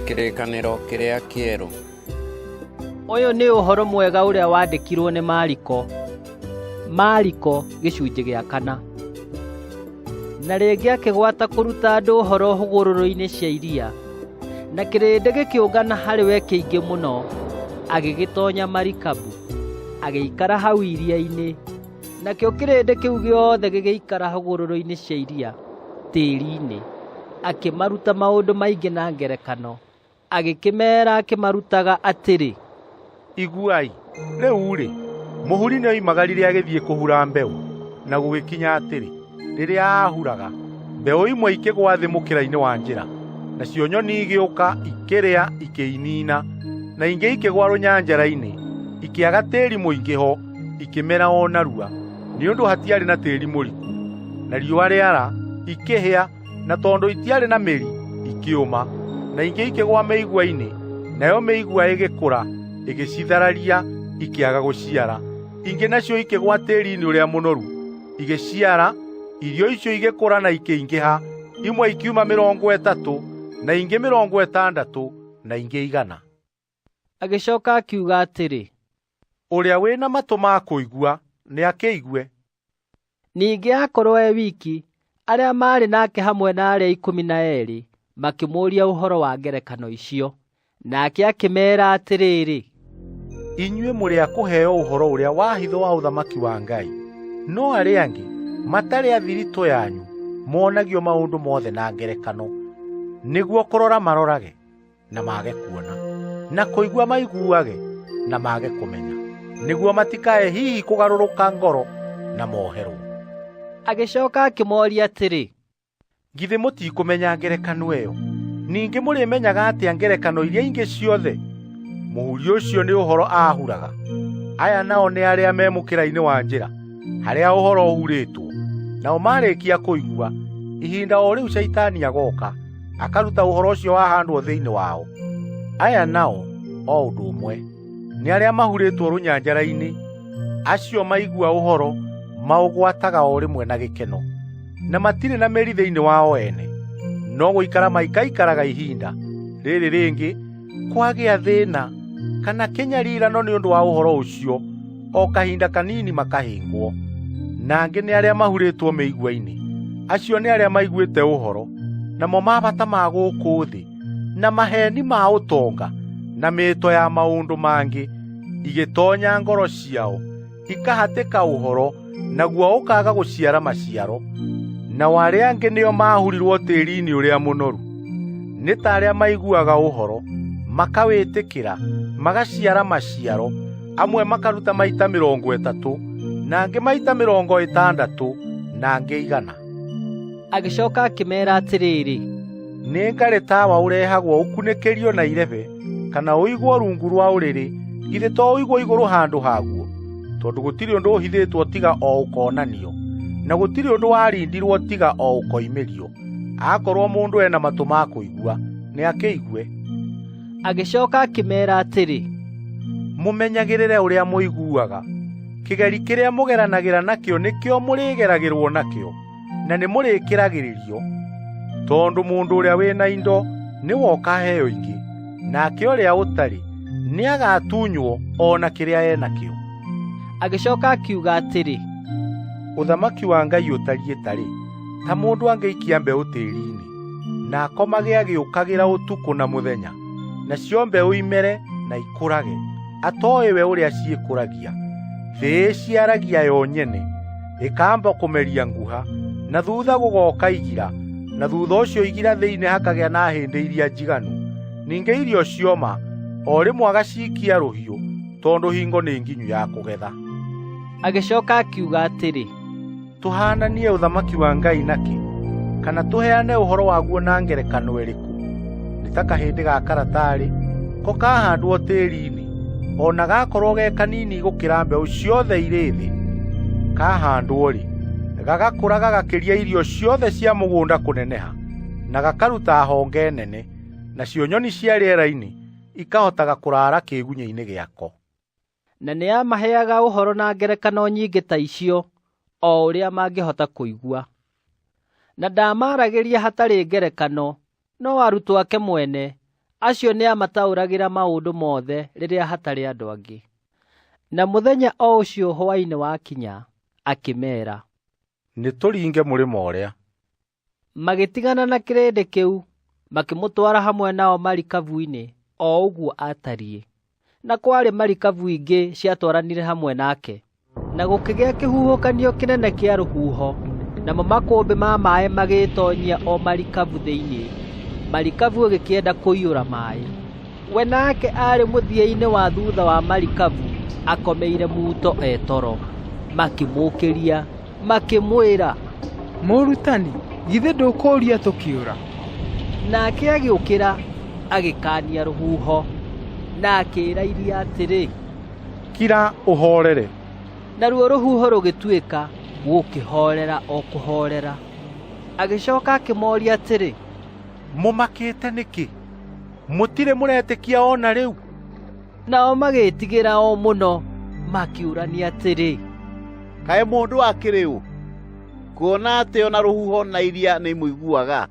Kĩrĩkanĩro kĩrĩa kĩerũ. Ũyũ nĩ ũhoro mwega ũrĩa wandĩkirwo nĩ Mariko. Mariko gĩcunjĩ gĩa kana. Na rĩngĩ akĩgwata kũruta andũ ũhoro hũgũrũrũ-inĩ cia iria, na kĩrĩndĩ gĩkĩũngana harĩ we kĩingĩ mũno, agĩgĩtonya marikabu, agĩikara hau iria-inĩ. Nakĩo kĩrĩndĩ kĩu gĩothe gĩgĩikara hũgũrũrũ-inĩ cia iria tĩri-inĩ. Akĩmaruta maũndũ maingĩ na ngerekano, agĩkĩmeera akĩmarutaga atĩrĩ, Iguai, rĩu-rĩ, mũhuri nĩoimagarire agĩthiĩ kũhura mbeũ. Na gũgĩkinya atĩrĩ, rĩrĩa aahuraga, mbeũ imwe ikĩgũa thĩ mũkĩra-inĩ wa njĩra, nacio nyoni igĩũka ikĩrĩa ikĩiniina. Na ingĩ ikĩgũa rũnyanjara-inĩ, ikĩaga tĩĩri mũingĩ ho, ikĩmera o narua, nĩ ũndũ hatiarĩ na tĩĩri mũriku. Na riũa rĩara, ikĩhĩa, na tondũ itiarĩ na mĩri, ikĩũma. Na ingĩ ikĩgũa mĩigua-inĩ, nayo mĩigua ĩgĩkũra, ĩgĩcithararia, ikĩaga gũciara. Ingĩ nacio ikĩgũa tĩĩri-inĩ ũrĩa mũnoru, igĩciara, irio icio igĩkũra na ikĩingĩha, imwe ikiuma 30, na ingĩ 60, na ingĩ 100. Agĩcoka akiuga atĩrĩ, Ũrĩa wĩ na matũ ma kũigua, nĩakĩigue. Ningĩ aakorwo e wiki, arĩa maarĩ nake hamwe na arĩa 12 makĩmũũria ũhoro wa ngerekano icio. Nake akĩmeera atĩrĩrĩ, Inyuĩ mũrĩ a kũheo ũhoro ũrĩa wa hitho wa ũthamaki wa Ngai, no arĩa angĩ matarĩ a thiritũ yanyu monagio maũndũ mothe na ngerekano, nĩguo kũrora marorage na mage kuona, na kũigua maiguage na mage kũmenya, nĩguo matikae hihi kũgarũrũka ngoro na moherwo. Agĩcoka akĩmoria atĩrĩ, Githĩ mũtikũmenya ngerekano ĩyo? Ningĩ mũrĩmenyaga atĩa ngerekano iria ingĩ ciothe? Mũhuri ũcio nĩ ũhoro aahuraga. Aya nao nĩ arĩa me mũkĩra-inĩ wa njĩra, harĩa ũhoro ũhurĩtwo. Nao marĩkia kũigua, ihinda o rĩu Shaitani agoka, akaruta ũhoro ũcio wahandwo thĩinĩ wao. Aya nao o ũndũ ũmwe, nĩ arĩa mahurĩtwo rũnyanjara-inĩ, acio maigua ũhoro maũgwataga o rĩmwe na gĩkeno, na matirĩ na mĩri thĩinĩ wao ene, no gũikara maikaikaraga ihinda rĩrĩ rĩngĩ kwagĩa thĩna kana kĩnyarirano nĩ ũndũ wa ũhoro ũcio, o kahinda kanini makahĩngwo. Na angĩ nĩ arĩa mahurĩtwo mĩigua-inĩ, acio nĩ arĩa maiguĩte ũhoro, namo mabata ma gũkũ thĩ, na maheeni ma ũtonga, na mĩĩto ya maũndũ mangĩ, igĩtonya ngoro ciao, ikahatĩka ũhoro, naguo ũkaaga gũciara maciaro. Nao arĩa angĩ nĩo maahurirwo tĩĩri-inĩ ũrĩa mũnoru, nĩ ta arĩa maiguaga ũhoro, makawĩtĩkĩra, magaciara maciaro, amwe makaruta maita 30, na angĩ maita 60, na angĩ 100. Agĩcoka akĩmeera atĩrĩrĩ, Nĩ ngarĩ tawa ũrehagwo ũkunĩkĩrio na irebe, kana ũigwo rungu rwa ũrĩrĩ, githĩ to ũigwo igũrũ handũ haguo? Tondũ gũtirĩ ũndũ ũhithĩtwo tiga o ũkonanio, na gũtirĩ ũndũ warindirwo tiga o ũkoimĩrio. Akorwo mũndũ ena matũ ma kũigua, nĩakĩigue. Agĩcoka akĩmeera atĩrĩ, Mũmenyagĩrĩre ũrĩa mũiguaga. Kĩgeri kĩrĩa mũgeranagĩra nakĩo nĩkĩo mũrĩgeragĩrwo nakĩo, na nĩmũrĩkĩragĩrĩrio. Tondũ mũndũ ũrĩa wĩ na indo nĩwe ũkaheo ingĩ, nake ũrĩa ũtarĩ nĩagatunywo o na kĩrĩa e nakĩo. Agĩcoka akiuga atĩrĩ, Ũthamaki wa Ngai ũtariĩ ta rĩ, ta mũndũ angĩikia mbeũ tĩĩri-inĩ, na akomage agĩũkagĩra ũtukũ na mũthenya, nacio mbeũ imere na ikũrage, atoĩ we ũrĩa ciĩkũragia. Thĩ ĩciaragia yo nyene, ĩkamba kũmeria nguha, na thutha gũgoka igira, na thutha ũcio igira thĩinĩ hakagĩa na hĩndĩ iria njiganu. Ningĩ irio cioma, o rĩmwe agacikia rũhiũ, tondũ hingo nĩ nginyu ya kũgetha. Agĩcoka akiuga atĩrĩ, Tũhaananie ũthamaki wa Ngai nakĩ? Kana tũheane ũhoro waguo na ngerekano ĩrĩkũ? Nĩ ta kahĩndĩ ga karatarĩ, ko kahandwo tĩĩri-inĩ, o na gakorwo ge kanini gũkĩra mbeũ ciothe irĩ thĩ. Kahandwo-rĩ, gagakũra gagakĩria irio ciothe cia mũgũnda kũneneha, na gakaruta honge nene, nacio nyoni cia rĩera-inĩ ikahotaga kũraara kĩĩgunyĩ-inĩ gĩako. Na nĩamaheaga ũhoro na ngerekano nyingĩ ta icio o ũrĩa mangĩhota kũigua. Na ndaamaragĩria hatarĩ ngerekano, no arutwo ake mwene Acio nĩamataũragĩra maũndũ mothe rĩrĩa hatarĩ andũ angĩ. Na mũthenya o ũcio hwaĩ-inĩ wakinya, akĩmeera, "Nĩtũringe mũrĩmo ũrĩa." Magĩtigana na kĩrĩndĩ kĩu, makĩmũtwara hamwe nao marikabu-inĩ o ũguo aatariĩ. Na kwarĩ marikabu ingĩ ciatwaranire hamwe nake. Na gũkĩgĩa kĩhuhũkanio kĩnene kĩa rũhuho, namo makũmbĩ ma maaĩ magĩĩtoonyia o marikabu thĩinĩ, marikabu ĩgĩkĩenda kũiyũra maaĩ. We nake aarĩ mũthia-inĩ wa thuutha wa marikabu akomeire muto e toro. Makĩmũũkĩria, makĩmwĩra, "Mũrutani, githĩ ndũkũũria tũkĩũra?" Nake agĩũkĩra, agĩkaania rũhuho, na akĩĩra iria atĩrĩ, "Kira ũhoorere." Naruo rũhuho rũgĩtuĩka, gũkĩhoorera o kũhoorera. Agĩcooka akĩmooria atĩrĩ, "Mũmakĩte nĩkĩ? Mũtirĩ mũretĩkia o na rĩu?" Nao magĩĩtigĩra o mũno, makĩũrania atĩrĩ, "Kaĩ mũndũ akĩrĩ ũ, kuona atĩ o na rũhuho na iria nĩimũiguaga?"